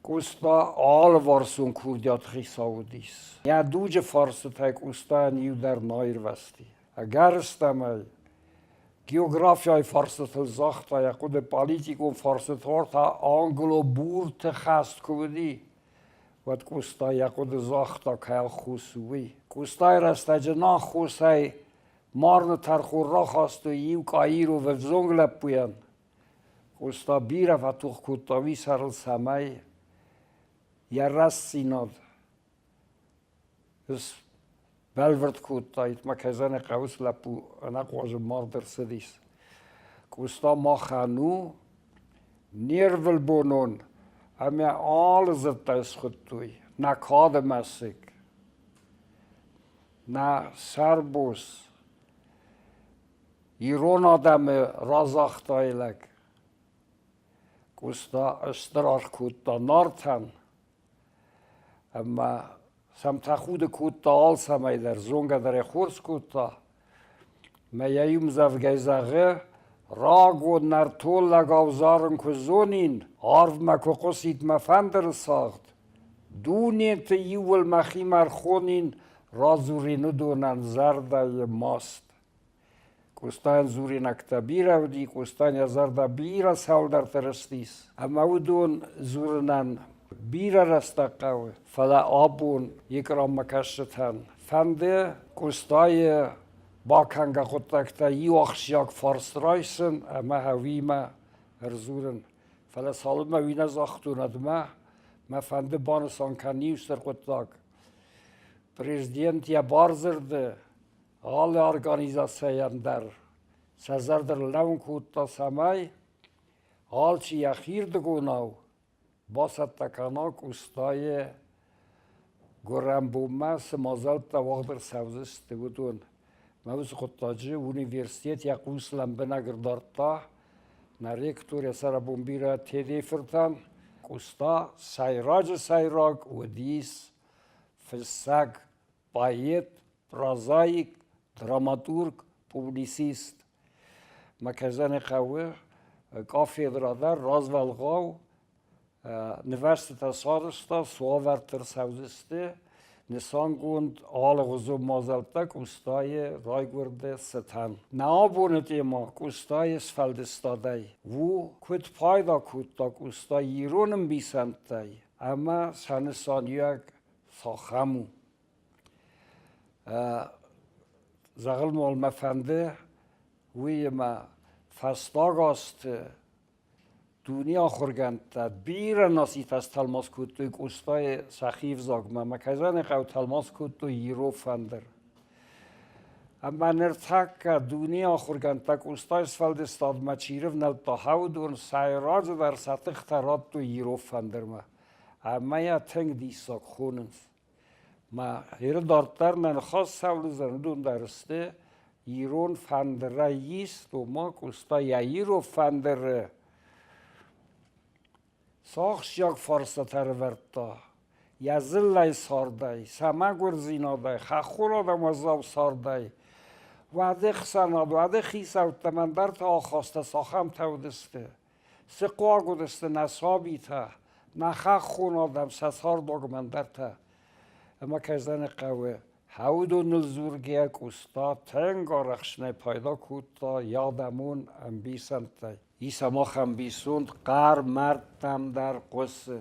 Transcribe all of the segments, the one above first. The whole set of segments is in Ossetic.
Къоста алыварсон курдиаты хицау уыдис. Йӕ дуджы фарстытӕй Къостайӕн иу дӕр нӕ аирвӕзти. Ӕгӕрыстӕмӕй, географияйы фарстытыл загъта йӕ хъуыды, политикон фарстытыл та англо-бурты хӕст куы уыди, уӕд Къоста йӕ хъуыды загъта, кӕй аххос у, уый. Къостайы рӕстӕджы нӕ аххосӕй марыны тӕрхон рахастой иу Каировы ӕвзонг лӕппуйӕн. Къоста бирӕ фӕтох кодта уый сӕрыл, цӕмӕй йӕ рӕстдзинад сбӕлвырд кодтаид, мӕ кӕй хъӕуы цы лӕппу ӕнӕхъуаджы мард ӕрцыдис. Къоста махӕн у не рвылбонон ӕмӕ алы дзырдтӕй схуыдтой нӕ кады мӕсыг, нӕ сӕрбос, ирон адӕмы разагътайы лӕг. Къоста стыр аргъ кодта Нартӕн ӕмӕ сӕм тӕхуды кодта алцӕмӕй дӕр, зонгӕ дӕр ӕй хорз кодта. Мӕ йӕ иу мдзӕвгӕй зӕгъы, рагон нӕртон лӕгау зарын куы зонин, арвмӕ куы хъуысид мӕ фӕндыры цагъд, дунеты иууыл мӕхимӕ ӕрхонин, радзурин уыдонӕн зӕрдӕйы маст. Къостайӕн дзуринӕгтӕ бирӕ уыди, Къостайӕн йӕ зӕрдӕ бирӕ цӕуылдӕрты рыстис. Ӕмӕ уыдон дзурынӕн бирӕ рӕстӕг хъӕуы, фӕлӕ абон экранмӕ кӕсджытӕн фӕнды Къостайы бакӕнгӕ хъуыддӕгтӕ иу ахсджиаг фарст райсын ӕмӕ уыимӕ ӕрдзурын. Фӕлӕ цалынмӕ уый нӕ загътон, уӕдмӕ мӕ фӕнды банысан кӕнын иу стыр хъуыддаг. Президент йӕ бардзырды алы организацийӕн дӕр сӕ зӕрдыл лӕууын кодта, цӕмӕй алчи йӕхирдыгонау бацӕттӕ кӕна Къостайы гуырӕн бонмӕ цы мадзӕлттӕ уагъд ӕрцӕудзысты, уыдон. Мӕ уыцы хъуыддаджы университет йӕ хъус лӕмбынӕг ӕрдардта нӕ ректор йӕ сӕрӕбон бирӕ Тедейы фыртӕн. Къоста сӕйраджы сӕйраг уыдис фыссӕг, поэт, прозаик, драматург, публицист. Мӕ кӕзӕны хъӕуы кафедра дӕр развӕлгъау нывӕзтытӕ сарӕзта, суавӕрты рцӕудзысты нысангонд алыгъуызон мадзӕлттӕ Къостайы райгуырды цытӕн. Нӕ абоны темӕ Къостайы сфӕлдыстадӕй у, куыд пайда кодта Къоста ирон ӕмбисӕндтӕй ӕмӕ сӕ нысаниуӕг цахӕм у. Зӕгъын уал мӕ фӕнды, уыимӕ фӕстаг азты дуне ахуыргӕндтӕ бирӕ нацитӕ стӕлмац кодтой Къостайы сӕхи ӕвзагмӕ ӕмӕ кӕй зӕгъын хъӕуы, тӕлмац кодтой ирон фӕндыр. Ӕмӕ ныртӕккӕ дуне ахуыргӕндтӕ Къостайы сфӕлдыстадмӕ чи рывнӕлдта, уыдон сӕйраджыдӕр сӕ тыхтӕ радтой ирон фӕндырмӕ. Ӕмӕ йӕ тынг диссаг хонынц. Мӕ Иры дарддӕр нӕ ныхас цӕудзӕн, уыдон дӕр сты ирон фӕндырӕй ист, ома Къоста йӕ ирон фӕндыры цы ахсджиаг фарстатӕ ӕрывӕрдта йӕ дзыллӕйы цардӕй, сӕ мӕгуырдзинадӕй, хӕххон адӕм уӕззау цардӕй, уӕды ӕхсӕнад, уӕды хицӕуттӕм ӕндӕртӕ ахаста, цахӕмтӕ уыдысты. Цы хъуаг уыдысты нӕ сабитӕ, нӕ хӕххон адӕм, сӕ цардуагмӕ ӕндӕртӕ. Ӕмӕ кӕй зӕгъын хъӕуы, уыдоныл дзургӕйӕ Къоста тынг арӕхстӕй пайда кодта йӕ адӕмон ӕмбисӕндтӕй. Ис ӕм ахӕм ӕмбисонд хъӕр мӕрдтӕм дӕр хъуысы.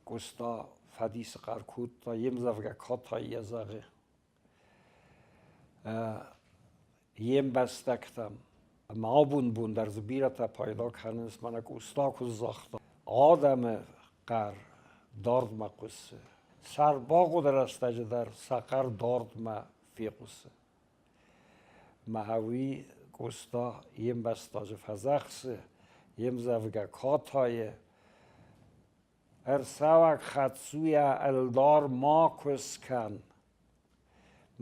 Къоста фӕдисы хъӕр кодта, йе мдзӕвгӕ катай йӕ зӕгъы. Йе мбӕстӕгтӕм. Ӕмӕ абон бон дӕр дзы бирӕтӕ пайда кӕнынц, мӕнӕ Къоста куыд загъта, адӕмы хъӕр дардмӕ хъуысы. Сӕрбагъуыды рӕстӕджы дӕр сӕ хъӕр дардмӕ фехъуысы. Мӕ уый Къоста йе мбӕстаджы фӕдзӕхсы, йе мдзӕвгӕ катайы, Ӕрцӕуӕг хӕццуйӕ ӕлдар макуы скӕн.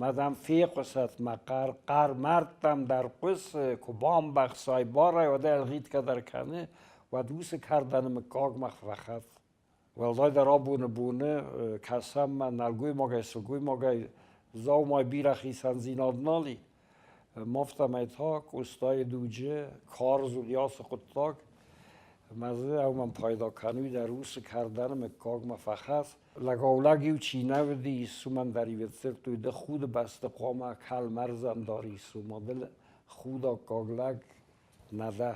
Ма дӕм фехъуысӕд мӕ хъӕр, хъӕр мӕрдтӕм дӕр хъуысы, куы бамбӕхсай барӕй, уӕд ӕлгъитгӕ дӕр кӕны, уӕд уыцы кӕрдӕны мыггагмӕ фӕхӕц. Уӕлдайдӕр абоны боны кӕсӕм мӕ нӕлгоймагӕй, сылгоймагӕй дзаумайы бирӕ хицӕндзинад нал и. Афтӕмӕй та Къостайы дуджы карз уыди ацы хъуыддаг. Ӕмӕ дзы уымӕн пайда кӕнуй дӕр уыцы кӕрдӕны мыггагмӕ фӕхӕц. Лӕгау-лӕг-иу чи нӕ уыдис, уымӕн дӕр иу дзырдтой, ды худы бӕсты хъуамӕ кӕлмӕрзӕн дарис, ома ды худӕггаг лӕг нӕ дӕ.